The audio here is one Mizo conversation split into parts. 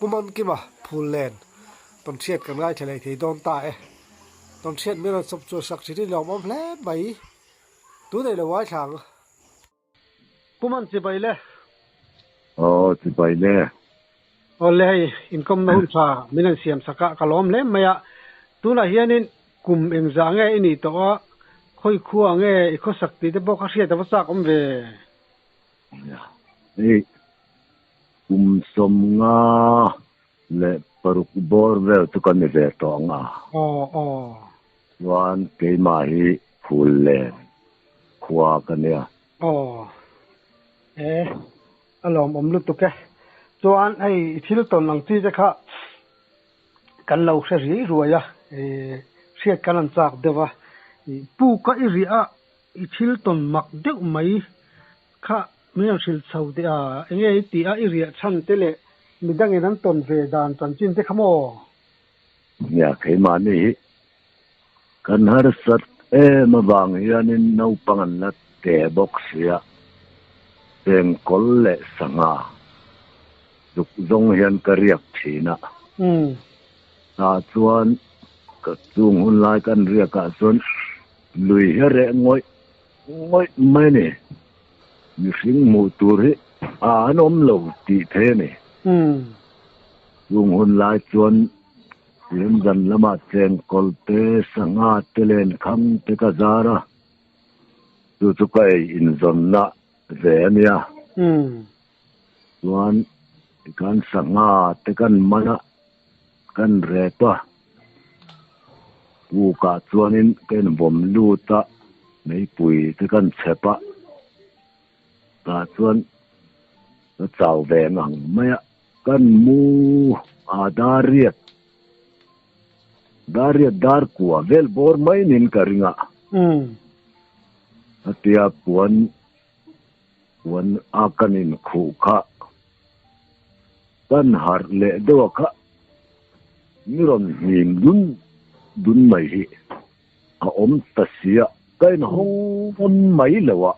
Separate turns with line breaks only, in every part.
Pu Mankima Phullen tawnhriat kan ngaithla leh thei dawn ta e. Tawnhriat min rawn chawp chuan sak thin hi lawmawm hle mai. Tunei lo ngaithla ang. Pu Man chibai le.
Aw chibai le.
Aw le hei inkawmna hun tha min han siam sak a ka lawm hle mai a. Tunah hianin kum engzah nge i nih tawh a, khawi khua nge i khawsak tih te pawh ka hriat a va chak awm ve.
Hei kum 56 bawr vel chu ka ni ve tawh ang a.
Aw aw.
Chuan keimah hi Phullen khua ka nia.
Aw. E, a lawmawm lutuk e. Chuan hei i thil tawn ang chi te kha kan lo hre riai ruai a, e, hriat kan han chak deuh a. I puk a i riah a, i thil tawn mak deuh mai kha min rawn hrilh chho teh a, enge i tih a i riah chhan te leh midangin an tawn ve dan chanchin te kha maw?
Nia, keimahni hi Kan harsat em avang hianin naupang an la te bawk sia, chengkawl leh sangha zuk zawng hian ka riak thin a. Tah chuan ka chung hun lai kan riak ah chuan lui hi a reh ngawih ngawih mai a ni. Mihring hmuh tur hi a an awm lo tih thei a ni. Chung hun lai chuan Tin zan lamah chengkawl te, sangha te len khang te ka zar a, chu chu ka ei inzawnna ve a nia. Chuan tikhan sangha te kan man a, kan rep a, pukah chuanin ka invawm lut a, meipui te kan chhep a, tah chuan ka chau ve ngang mai a. Kan mu a dar riat, dar riat dar kua vel bawr mai nin ka ring a. Atia puan puan a kan inkhuh kha kan harh leh deuh a kha mi rawn hnim dun dun mai hi a awm ta sia ka inhawng ngam mai lo a.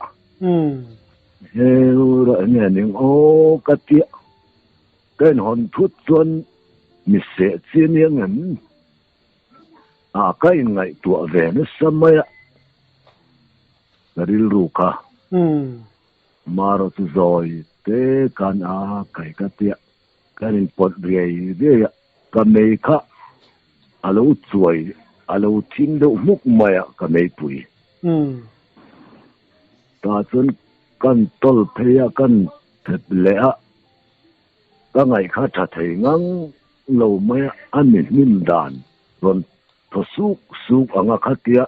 Heu rah enge ning aw ka tia ka inhawn thut chuan mi seh chi a nia ngem a ka inngaihtuah ve nasa mai a ka rilru kha marawh chu zawi te khan a kai ka tia kan inpawt riai riai a ka mei kha a lo chuai a lo thim deuh hmuk mai a ka meipui. Tah chuan kan tawl phei a, kan thep leh a, ka ngaih kha tha thei ngang lo mai a, a ni hnim dan rawn thaw suk suk ang a khatia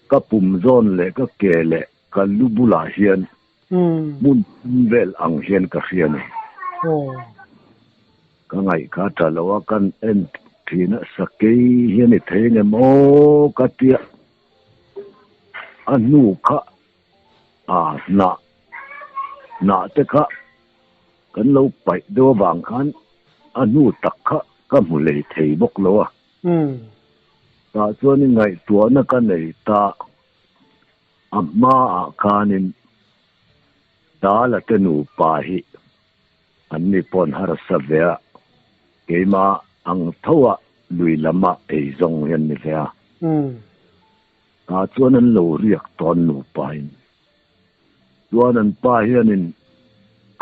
ka pum zawn leh ka ke leh ka lu bulah hian hmun thum vel ang hian ka hria ni. Ka ngaih kha tha lo a, kan en thin a, sakei hian i thei ngem aw ka tia. A hnu kha a hnah hnah te kha kan lo paih deuh avang khan a hnu tak kha ka hmu lei thei bawk lo a. Tah chuan i ngaihtuahna ka nei ta a hmaah khanin Dala te nupa hi an ni pawn harsa ve a, keimah ang tho a lui lam ah ei zawng hi an ni ve a. Tah chuan an lo riak tawn nupa in. Chuan an pa hianin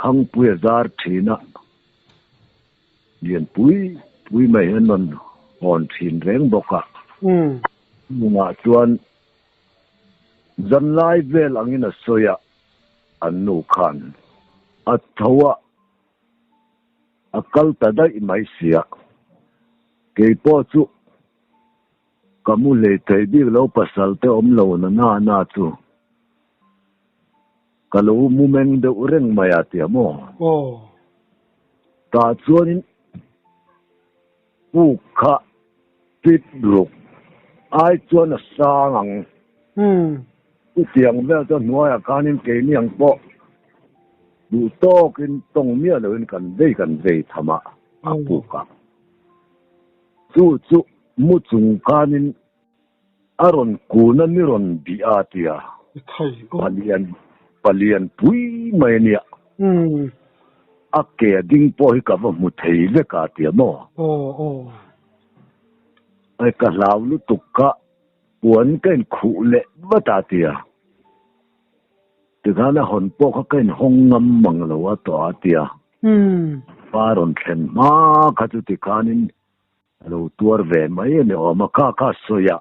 Khangpui a zar thin a, Lianpui pui mai hian rawn hawn thin reng bawk a. Chungah chuan zanlai vel angin a sawi a, an nu khan a tho a, a kal ta daih mai sia. Kei pawh chu ka mu hlei thei bik lo pasal te awm lo na na na chu ka lo mu meng deuh reng mai a tia maw? Tah chuanin puk kha pit ruk ai chuan a sang ang. Chutiang vel chu hnuaiah khanin keini ang pawh duh tawkin tawng miah loin kan vei kan vei tham a, a puk a. Chu chu mu chung khanin a rawn kun a ni rawn bih a tia palian palian pui mai a nia. A ke a ding pawh hi ka va hmu thei vek a tia maw?
Aw aw.
Ai ka hlau lutuk kha puan ka inkhuh leh vat a tia. Tikhan a hawn pawh kha ka inhawng ngam mang lo a tawh a tia. Pa rawn thlen hma kha chu tikhanin a lo tuar ve mai a ni awm a, kha kha sawi a.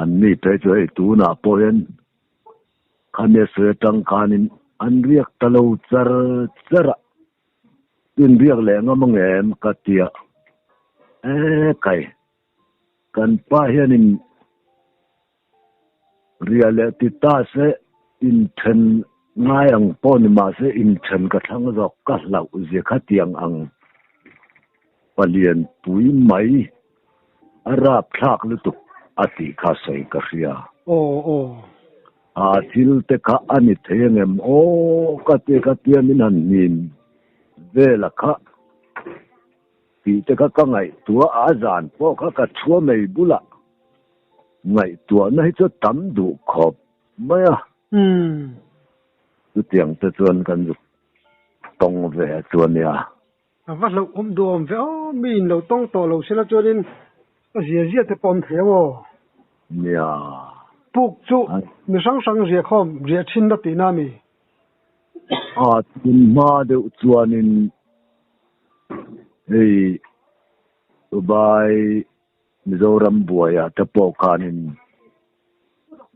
An ni phei chu hei tunah pawh hian khami a sawi atang khanin an riak ta lo char char a, in riak leh ngam ang em ka ti a, e kai kan pa hianin ria leh ti ta se inthen ngai ang pawh ni mahse inthen ka thlang zawk ka hlauh zia khatiang ang palian pui mai. A rapthlak lutuk a tih kha sawi ka hria.
Aw aw.
A thil te kha a ni thei angem aw ka ti ka tia min han hnim vel a kha tih te kha ka ngaihtuah a zan pawh kha ka chhua mai bulah ngaihtuahna hi chu a tam duh khawp mai a. Chutiang te chuan kan zuk tawng ve chu a nia.
A va hlauhawm duhawm ve aw, mi in lo tawng tawh lo sela chuanin a zia zia te pawh awm thei ang aw.
Nia.
Puk chu mi hrang hrang riah khawm riah thin la tihna a mi?
A tun hma deuh chuanin hei Dubai Mizoram buaiah te pawh khanin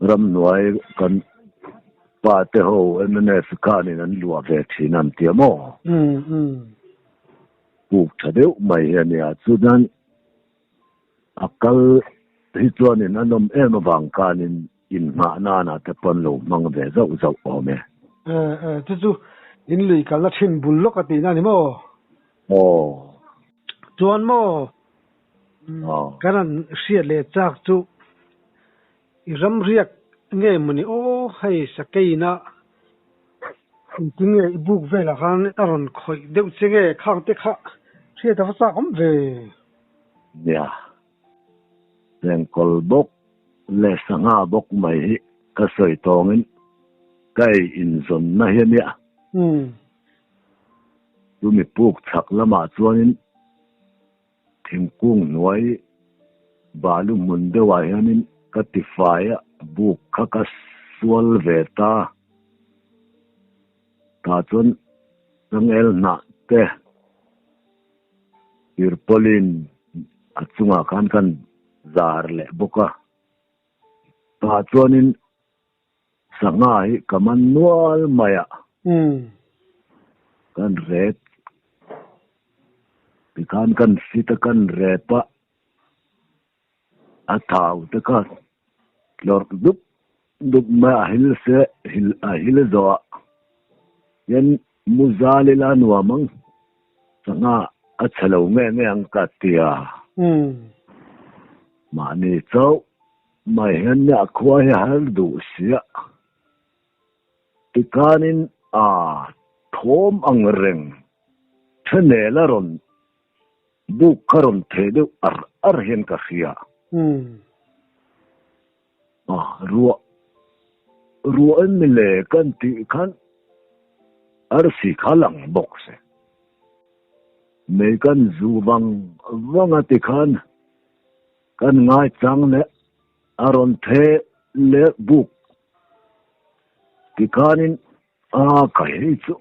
ramhnuai kan pa te ho mnf khanin an luah ve thin an tia maw? Puk tha deuh mai hi a nia. Chuan a kal hi chuanin a nawm em avang khanin inngah nana te pawh an lo hmang ve zauh zauh awm e.
Chu chu in lui kalna thin bul lawk a tihna a ni maw?
Aw.
Chuan maw? Kan han hriat leh chak chu i ram riak nge mawni aw hei sakeina engtin nge i buk velah khan a rawn khawih deuh che nge khang te kha hriat a va chak awm ve.
Nia, chengkawl bawk leh sangha bawk mai hi ka sawi tawngin ka ei inzawnna hi a nia. Chumi puk chhak lamah chuanin Thingkung hnuai balu hmun deuhah hianin ka tifai a, buk kha ka sual ve ta. Tah chuan changel hnah te tirpawlin a chungah khan kan zar leh bawk a. Tah chuanin Sangha hi ka man nual mai a. Kan rep. Tikhan kan sit a kan rep a. A thau te kha tlawrh dup dup mai a hil se hil a hil zawh ah hian mu zal ila a nuam ang. Sangha a chhe lo nge nge ang ka ti a. Mahni chauh Mai hian nia khua hi har duh sia. Tikhanin a thawm ang reng thenel a rawn buk kha rawn theh deuh ar ar hian ka hria. A ruah ruah em le kan tih khan arsi kha lang bawk se. Mei kan zu vang vang a tikhan Kan ngaichang leh a rawn the leh buk tikhanin a ka hei chu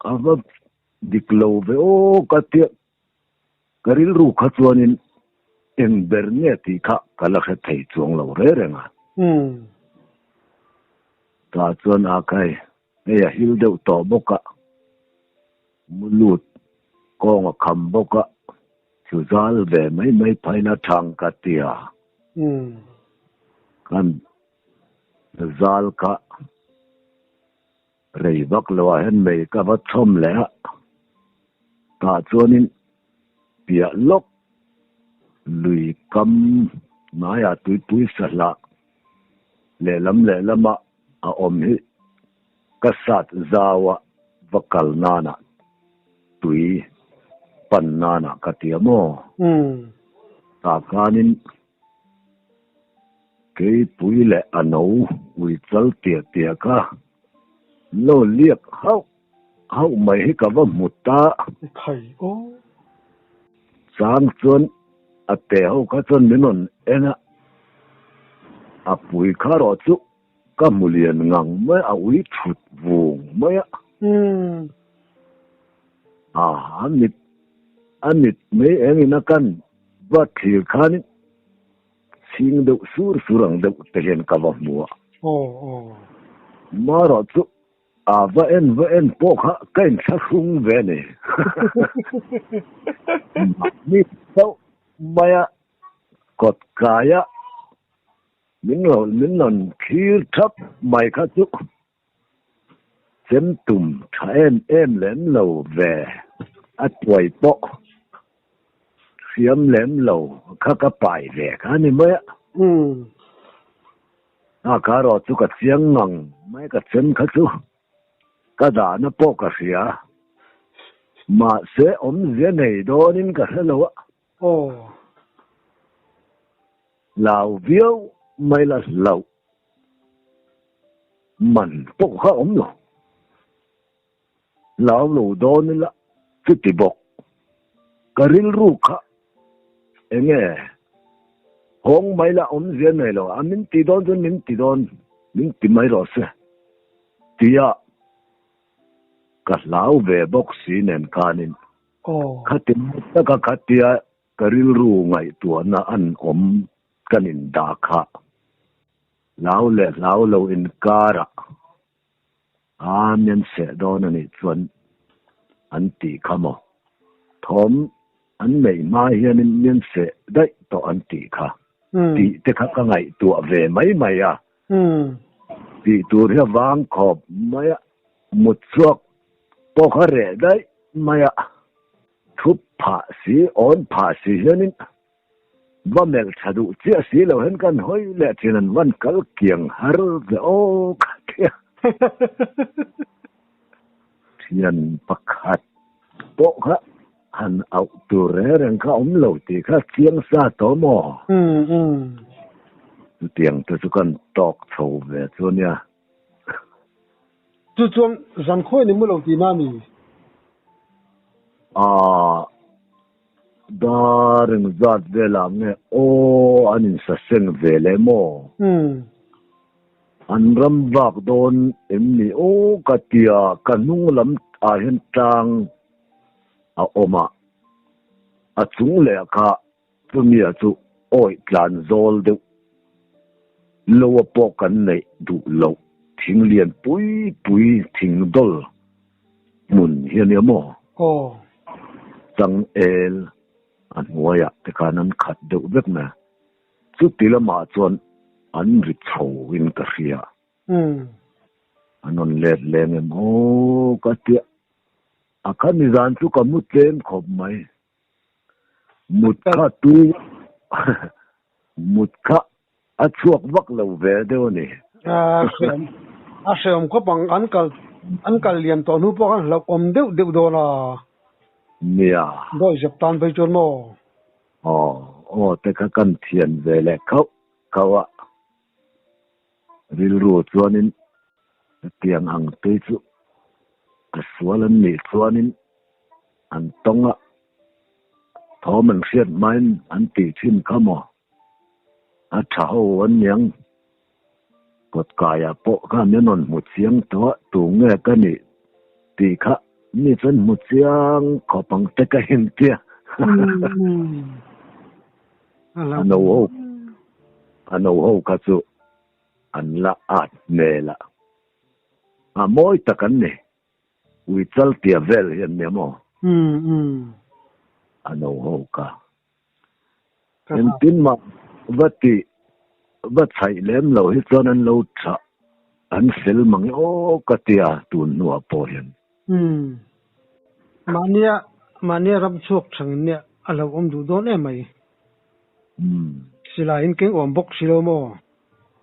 a va dik lo ve aw ka tia ka rilru kha chuanin eng ber nge tih kha ka la hre thei chuang lo re reng a. Tah chuan a kai hei a hil deuh tawh bawk a, mu lut kawng a kham bawk a. Chu zal ve mai mai phaina thang ka ti a, kan zal kha rei vak lo ah hian mei ka va chhawm leh a, tah chuanin piah lawk lui kam hnaiah tuipui sahlah lehlam lehlama a awm hi Ka sat zau a va kal nanah tui pan nanah ka ti a maw? Tah khanin keipui leh a no ui chal tiah tiah kha lo liak hauh hauh mai hi ka va hmu ta.
Khai aw.
Chang chuan a te ho kha chuan min rawn en a, a pui kha rawh chu ka hmu lian ngang mai a, ui thut vung mai a. A a mit a mit mai eng in a kan va thlir khanin chhing deuh sur sur ang deuh te hian ka va hmu a. Marawh chu A va en va en pawh kha ka inthlahrung ve a ni. Mahni chauh maia kawt kaia min rawn min rawn thlir thap mai kha chu chem tum tha em em lem lo ve, a tuai pawh hriam lem lo kha ka pai ve kha a ni mai a. A ka erawh chu ka chiang ngang mai ka chem kha chu ka dahna pawh ka hria. Mahse awmzia nei dawnin ka hre lo a.
Aw.
Lau viau mai la hlauh man pawh kha awm lo. Lau lo dawn ila chuti bawk. Ka rilru kha enge hawng mai la awmzia nei lo a, min ti dawn chuan min ti dawn, min ti mai rawh se tia ka hlau ve bawk si nen khanin khati taka khatia ka rilru ngaihtuahna an awm kan indah kha hlau leh hlau lo inkarah A mian seh dawn a nih chuan an tih kha maw? Thawm an neih hma hianin mian seh daih tawh an tih kha tih te kha ka ngaihtuah ve mai mai a. Tih tur hi a vang khawp mai a, mut chhuak pawh kha reh daih mai a, thup phah si, awn phah si hianin Va melh tha duh chiah si lo hian kan hawi leh thin an van kal kiang har ve aw ka ti a. Thian pakhat pawh kha han auh tur reng reng kha awm lo tih kha chiang sa tawh maw? Chutiang te chu kan tawk chho ve chu a nia.
Chu chuan zan khawi ni mu lo tihna a ni?
Aaa. Dar engzat velah nge aw an insaseng ve leh maw? An ram vak dawn em ni aw ka tia ka hnung lam ah hian tlang a awm a, a chung leh kha chumia chu awih tlan zawl deuh lo a pawh kan neih duh loh thing lian pui pui thing dawl hmun hi a nia maw?
Aw.
Changel a hnuaiah te khan an khat deuh vek mai a, chuti lamah chuan an ri chho in ka hria. An rawn let leng em aw ka tia, a kha nizan chu ka mu tlem khawp mai. Mut kha tui mut kha a chhuak vak lo ve deuh a ni.
A hreawm khawp ang, an kal an kal liam tawh hnu pawh khan hlauhawm deuh deuh dawn a.
Nia.
Dawi zep tan phei chuan maw?
Aw, aw te kha kan thian ve leh khauh khauh a. Rilru chuanin hetiang ang te chu a sual an nih chuanin an tawng a, thawm an hriat hmain an tih thin kha maw? A tha ho an niang. Kawtkaiah pawh khan min rawn hmu chiang tawh a, tu nge ka nih tih kha mi chuan hmu chiang khawp ang te ka intia. A no ho a no ho kha chu an la at hmel a, a mawi tak an ni. Ui chal tia vel hi an nia maw? A no ho kha. Engtin mah va tih va chhaih lem lo hi chuan an lo tha an fel mang e aw ka tia tun hnuah pawh hian.
Mahnia mahnia ram chhuak thang in nia a lo awm duh dawn em mai. Silai in keng awm bawk si lo maw?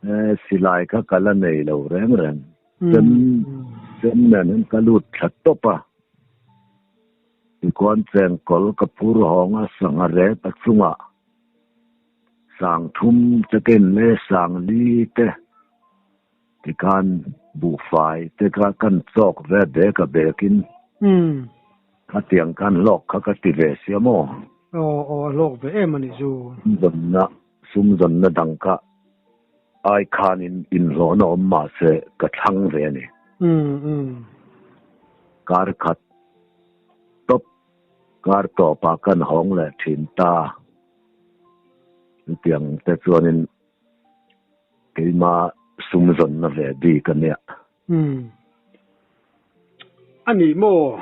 E silai kha ka la nei lo reng reng. Chem chem nen hian ka lut thla tawp a. Tichuan chengkawl ka phur hawng a sangha rep a chungah sang thum te ken leh sang li te tikhan. Buhfai te kha kan chawk ve bek a bekin. Khatiang khan hlawk kha ka ti ve sia maw?
Aw aw a hlawk ve em a nih chu.
Sumzawnna sumzawnna dang kha ai khanin inhlawhna awm mahse ka thlang ve a ni. Kar khat tawp kar tawpah kan hawng leh thin ta. Chutiang te chuanin keima sumzawnna ve bik a nia.
Umm. A nih maw?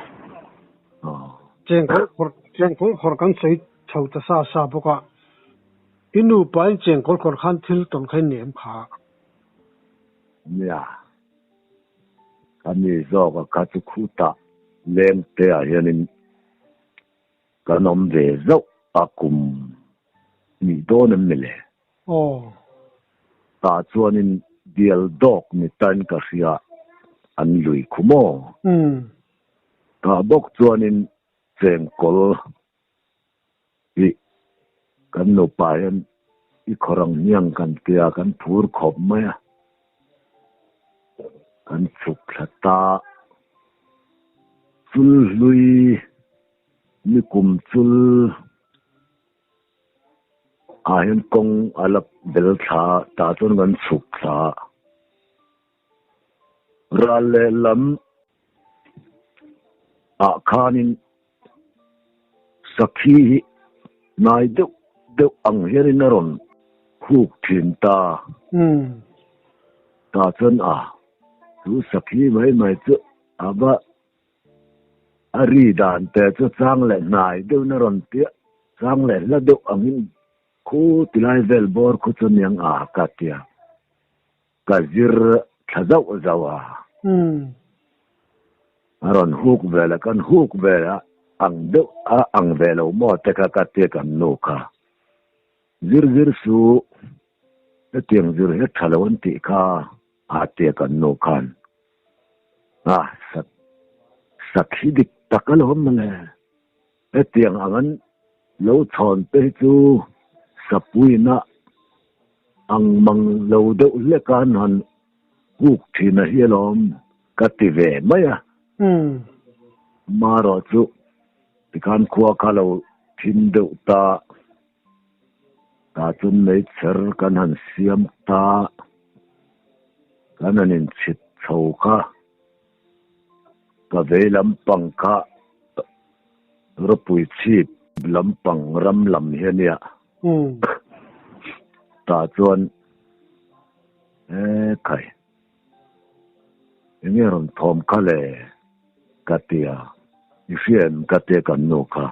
Chengkawl khawrh chengkawl khawrh kan sawi chho ta sa sa bawk a. I nupa in chengkawl khawrh khan thil tawn kha i nem kha.
Nia. Ka mi zawk a kha chu khutah leng te ah hianin kan awm ve zauh a kum hnih dawn em ni le?
Aw.
Tah chuanin bial dawk ni tain ka hria an lui khu maw?
Umm.
Tah bawk chuanin chengkawl hi kan nupa hian i khawrang hniang kan tia kan phur khawp mai a, kan chhuk thla ta. Chul hlui ni kum chul. Ah hian kawng a la bel thla a, tah chuan kan chhuk thla a. Ral lehlam ah khanin sakhi hi hnai deuh deuh ang hianin a rawn huk thin ta. Tah chuan a chu sakhi mai mai chu a va A ri dan te chu chang leh hnai deuhin a rawn piah, chang leh hla deuh angin khu tilai vel bawr khu chu niang a ka tia. Ka zir thla zauh zauh a. A rawn huk vel a, kan huk vel a ang deuh a ang ve lo maw te kha ka tia kan nu kha. Zir zir suh, hetiang zir hi tha lo an tih kha a tia kan nu khan. A, sak, sakhi dik tak alawm mawle. Hetiang ang an lo chhawn te hi chu sapuina ang mang lo deuh hlek a an han kuk thin a hi alawm ka ti ve mai a. Marawh chu tikhan khua kha lo thim deuh ta, tah chuan meichher kan han siam ta, kan han inchhit chho kha, ka vei lampang kha ropui chhip lampang ram lam hi a nia. Tah chuan e khai enge rawn thawm kha le ka ti a, i hria em ka tia kan nu kha.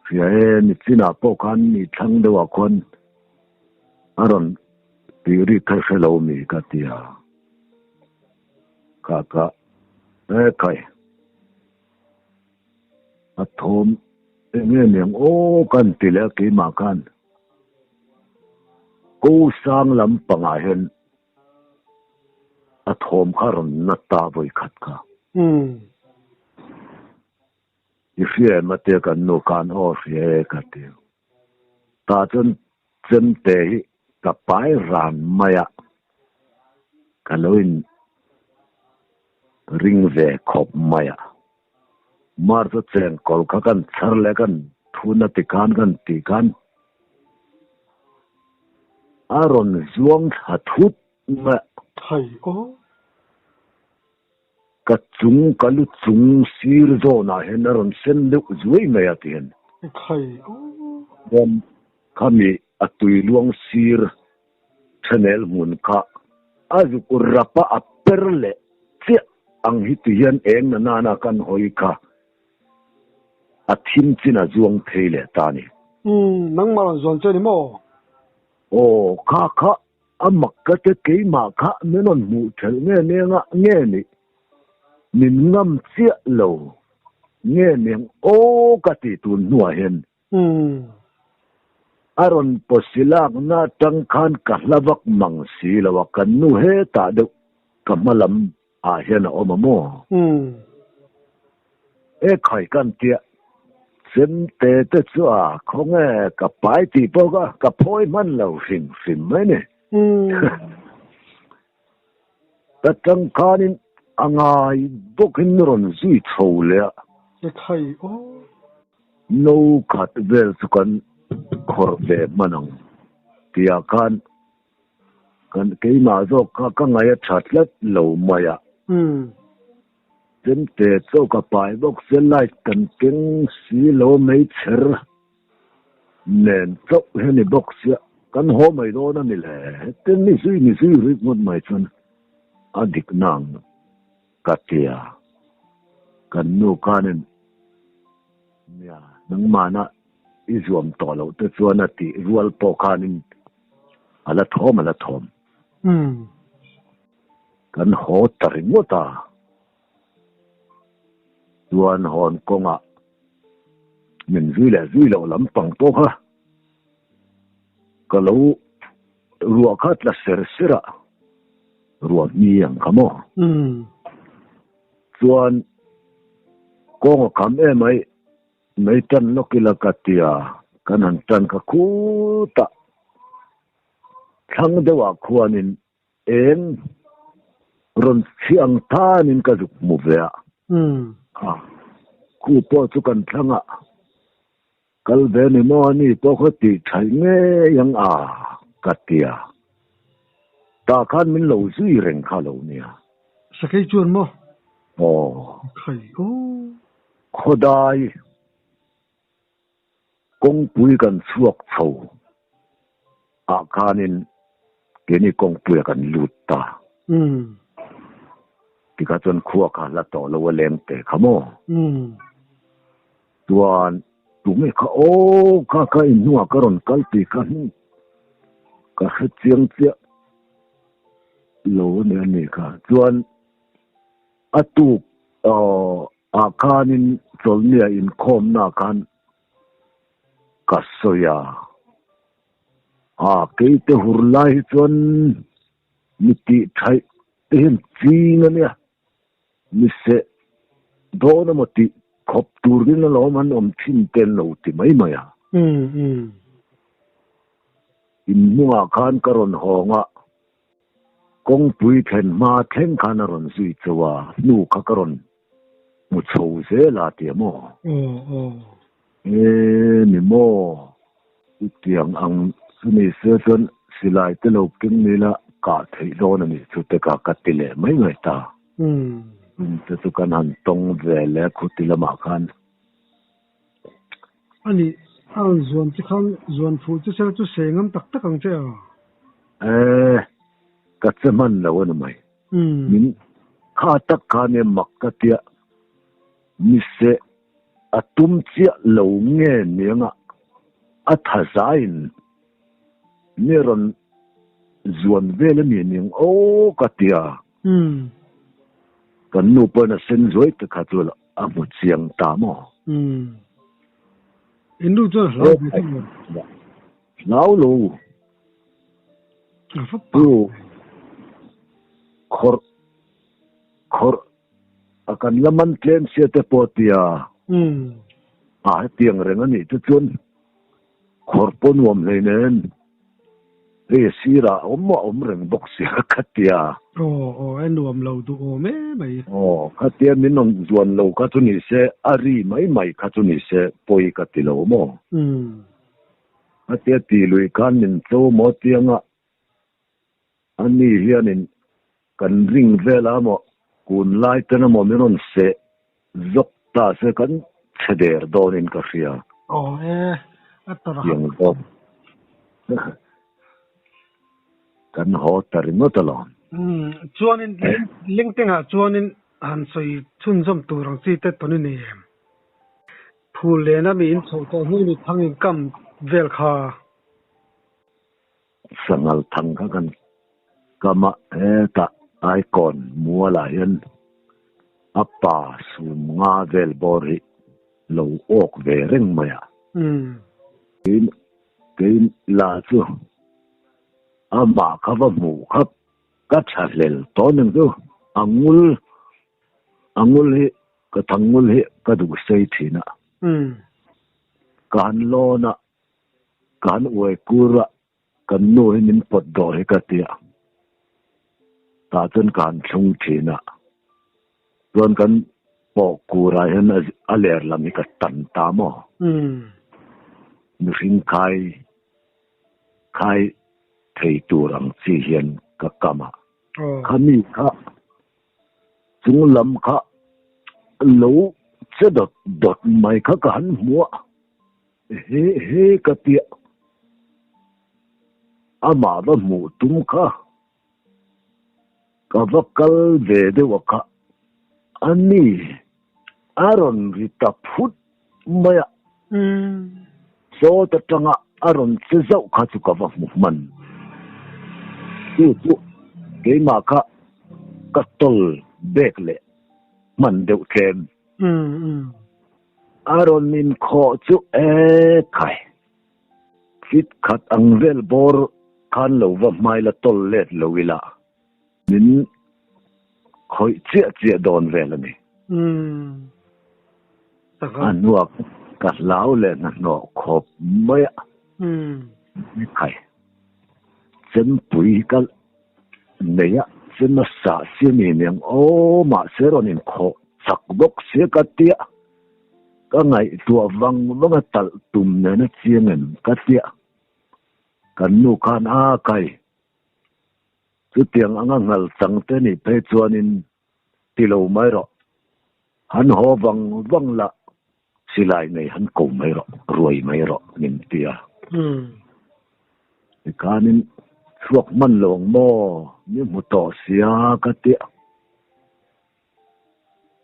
Hria e, nichinah pawh khan ni thlang deuhah khuan a rawn tih rik kha hre lo mi ka ti a. Kha ka e khai a thawm eng nge niang aw ka han ti leh a keimah khan ko sang lampangah hian a thawm kha a rawn na ta vawi khat kha. I hria em a tia kan nu khan aw hria e ka ti. Tah chuan chemte hi ka pai ran mai a, ka lo in ring ve khawp mai a. Mar chu chengkawl kha kan chhar leh kan thun a ti khan kan tih khan a rawn zuang thla thut mai a.
Thai aw.
Ka chung, ka lu chung sir zawnah hian a rawn sen deuh zuai mai a ti hian.
Khai aw.
Chuan khami a tui luang sir channel hmun kha a zuk rap a, a per leh chiah ang hi ti hian eng na nana kan hawi kha a thim chin a zuang thei leh ta a ni.
Umm, nangmah rawn zuan che ni maw?
Aw, kha kha A mak ka te keimah kha min rawn hmuh thelh nge neng a nge nih min ngam chiah lo nge neng aw ka tih tun hnuah hian a rawn pawsi lakna atang khan ka hla vak mang si lo a kan nu hetah deuh ka hma lam ah hian a awm a maw? E khai kan tia chemte te chu a khawnge ka pai tih pawh ka ka phawi hman lo hrim hrim mai ni. Ta tang khanin a ngai bawkin rawn zui chho leh a.
Ekhai aw.
No khat vel chu kan khawrh ve hman ang tihah khan kan keimah zawk kha ka ngaih a tha tlat lo mai a. Chemte chaw ka pai bawk sia light kan keng si lo mai chher nen chauh hi a ni bawk sia kan haw mai dawn a ni le. Hetiang ni zui ni zui rik ngawt mai chuan a dik nang ka tia. Kan nu khanin nia nangmahna i zuam tawh loh te chuan a tih rual pawh khanin a la thawm a la thawm. Kan haw ta ringawt a, chuan hawn kawngah min zui leh zui loh lampang pawh kha ka lo ruah kha tla ser ser a, ruah hmi ang kha maw? Chuan kawng a kham em ai, mei tan lawk ila ka tia, kan han tan kha khutah thlang deuhah khuanin Eng rawn chhi ang thanin ka zuk hmu ve a. A, khu pawh chu kan thlang a, kal ve ni maw ani pawh khaw tih thaih ngei ang a, ka ti a. Tah khan min lo zui reng kha lo nia.
Sakei chuan maw?
Aw.
Khai aw.
Khawdai Kawngpui kan chhuak chho ah khanin keini kawngpuia kan lut ta. Tikha chuan khua kha hla tawh lo a leng teh kha maw? Chuan tunge kha aw kha kha inhnungah ka rawn kal tih kha hnung ka hre chiang chiah lo a ni a ni kha. Chuan a tuk Ah khanin chawlhnia inkhawmna khan ka sawi a, a keite hur lai hi chuan mi tih thaih te hian ching a nia, mi seh dawn emaw tih khawp turin alawm an awm thin te an lo ti mai mai a. Inhmungah khan ka rawn hawng a. Kawngpui thlen hma thleng khan a rawn zui chauh a, hnu kha ka rawn hmu chho zel a tia maw? E ni maw? Chutiang ang chu ni se chuan silai te lo keng ni la kah theih dawn a nih chu te ka ka ti leh mai mai ta. Chung te chu kan han tawng ve leh khuti lamah khan.
A nih, a rawn zuan che khan zuan fuh che sela chu se ngam tak tak ang che a?
E, ka che hman lo a ni mai. Min kha tak kha nia mak ka tia, mi se a tum chiah lo nge nianga a tha zaiin mi rawn zuan vel a ni ning aw ka tia. Kan nu pawhin a sen zuai te kha chu A hmu chiang ta maw?
Umm. In nu chuan hlau ve thung lo.
Hlau lo.
A va pa.
Chu khawrh khawrh a kan la man tlem sia te pawh tia.
Umm.
A hetiang reng a nih te chuan khawrh pawh nuam hlei nen. Hei a sirah a awm a awm reng bawk sia ka tia.
Aw aw e nuam lo duh awm e mai.
Aw khatia min rawn zuan lo kha chu ni se a ri mai mai kha chu ni se pawi ka ti lo maw. Khatia ti lui khan min tlo maw tianga a ni hianin kan ring vela maw kun lai ten amaw min rawn seh zawk ta se kan chhe der dawnin ka hria.
Aw e, a tawrh
Tiang zawk kan haw ta ringawt alawm.
Umm, chuanin Lengtengah chuanin han sawi chhunzawm tur ang chi te tawn i nei em? Phul lena mi in chhoh tawh hnu ni thang in kam vel kha.
Sangal thang kha kan kam a, hetah Icon mualah hian a pa sum nga vel bawr hi lo awk ve reng mai a. Kei la chu amah kha va hmuh kha ka tha hlel tawh ning chu a ngul a ngul hi ka thang ngul hi ka duh sei thin a. Ka han lawn a. Kan uai kur a, kan nu hi min pawt dawh hi ka ti a. Tah chuan ka han thlung thin a, chuan kan pawh kurah hian a ler lam hi ka tan ta maw? Mihring khai khai thei tur ang chi hian ka kam a, khami kha chung lam kha lo che dawt dawt mai kha ka han hmu a, he he ka tia amah va hmuh tum kha. Ka va kal ve deuh a kha. A ni, a rawn ri ta phut mai a. Sawt atanga a rawn che zauh kha chu ka va hmu hman. Chu chu keimah kha ka tawl bek leh hman deuh tlem. A rawn inkhawh chu e khai. Fit khat ang vel bawr khan lo va hmai la tawl let lo ila min khawih chiah chiah dawn vel a ni. A hnuah ka hlau leh hnahnawh khawp mai a. Khai, chempui hi ka nei a, chem a sah si a ni aniang aw, mahse rawn inkhawh chak bawk sia ka tia. Ka ngaihtuah vang vang a talh tum nen a chiang em ka tia. Kan nu khan a kai. Chutiang anga nghal chang te nih phei chuanin ti lo mai rawh. Han haw vang vang la silai nei han ko mai rawh, ruai mai rawh min ti a. Tikhanin chhuak hman lo ang maw mi hmu tawh sia ka tia.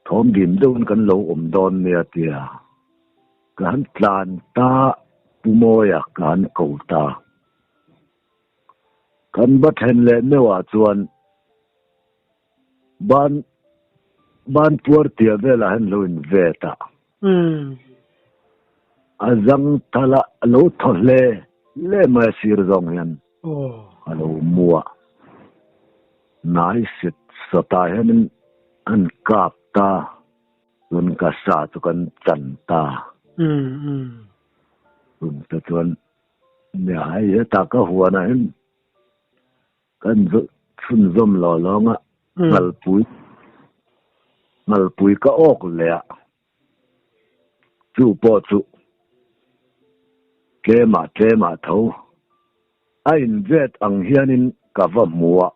Thawm dim deuhin kan lo awm dawn nia tia ka han tlan ta Pu Mawia ka han ko ta. Kan va then leh meuhah chuan ban ban puar tia velah hian lo in vet a. A zang thala a lo thaw hle hle mai a sir zawng hian a lo mu a. Hnai set sawtah hianin an kap ta, tun ka sa chu kan chan ta. Tun te chuan nia hei hetah ka huanah hian kan chhunzawm lo lawng a, ngalpui ngalpui ka awk leh a, chu pawh chu tlemah tlemah tho A invet ang hianin ka va hmu a,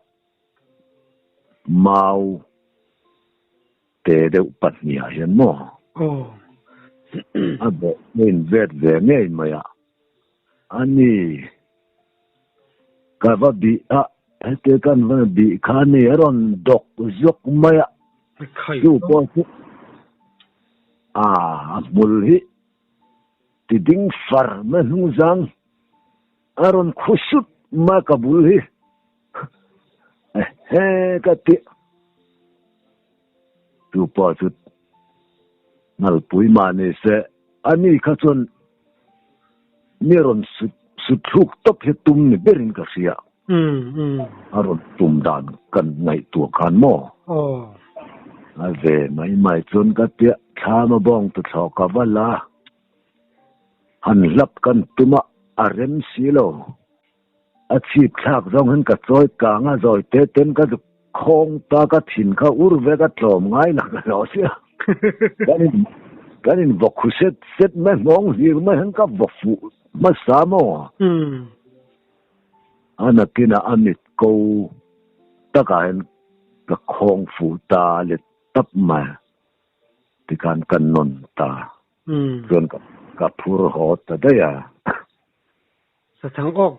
mau te deuh pahnihah hian maw? A bawh a invet ve ngei mai a, a ni, ka va bih a, heti kan va bih kha a ni, a rawn dawk zawk mai a, chu pawh chu a hmul hi Ti ding far mai hnung zang a rawn khu sut mai ka bul hi ehe ka ti chu pawh chu ngalpui mah ni se ani kha chuan mi rawn sut sut thluk tawp hi tum ni berin ka hria a rawn tum dan kan ngaihtuah khan maw a ve mai mai chuan ka tia thlam a bawng tu thlawh ka va la han hlap kan tum a a rem si lo a chhip thlak zawng hian ka chawi kang a zawi te ten ka zuk khawng ta ka thin kha ur ve ka tlawm ngai la ka hlawh sia kan in kan in vawk khu set set mai hmawng hlir mai hian ka vaw fuh hmasa maw. A nakinah a mit ko takah hian ka khawng fuh ta let tap mai tikhan ka nawn ta chuan ka phur haw ta daih a.
Sachang awk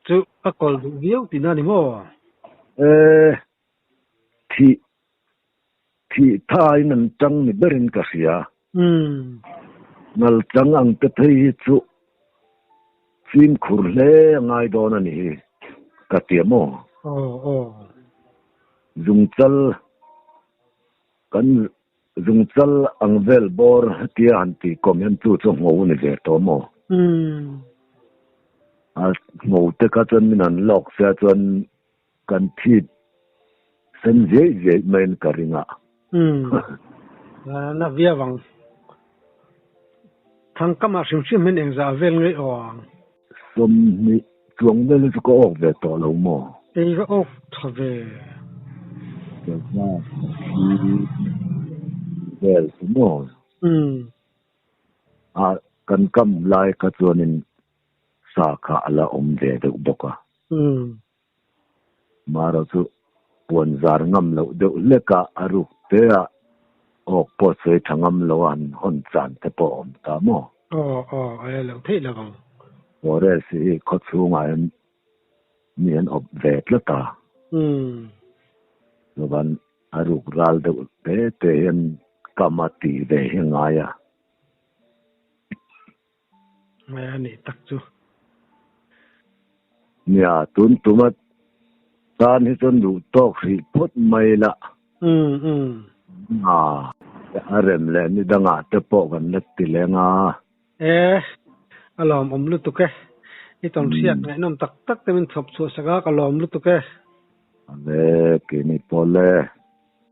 chu a kawl duh viau tihna a ni maw?
E, thih thih thain an tang ni berin ka hria. Ngalchang ang te phei hi chu fimkhur hle a ngai dawn a ni hi ka ti a maw? Zungchal kan zungchal ang vel bawr hetia han tih kawm hian chu chu ngho ni ve tawh maw? A ngho te kha chuan min han lawk sia chuan Kan thit sen ziaih ziaih maiin ka ring a.
Umm. Na viau ang. Thangkamah hrim hrim hian engzah vel ngei aw ang.
20 chuang vel hi chu ka awk ve tawh lo maw?
Ei va awk tha ve.
Sava sakhi vel chu maw? A kan kam lai kha chuanin sa kha a la awm ve deuh bawk a. Marawh chu puan zar ngam loh deuh hlek a, a ruk te a awk pawh sawi tha ngam lo a han hawn chan te pawh a awm ta maw?
Aw aw, a la loh theih lo ang.
Forest hi khaw chhungah hian mi an awp ve tlat a. Chuan a ruk ral deuh te te hian kam a tih ve hi a ngai a.
Ngai a nih tak chu.
Nia, tun tuma tan hi chuan duh tawk hrih phawt mai la. A, a rem leh ni dangah te pawh kan la ti leng a.
E, a lawmawm lutuk e. I tawn hriat ngaihnawm tak tak te min chhawp chhuah sak a, ka lawm lutuk e.
Ale, keini pawl e.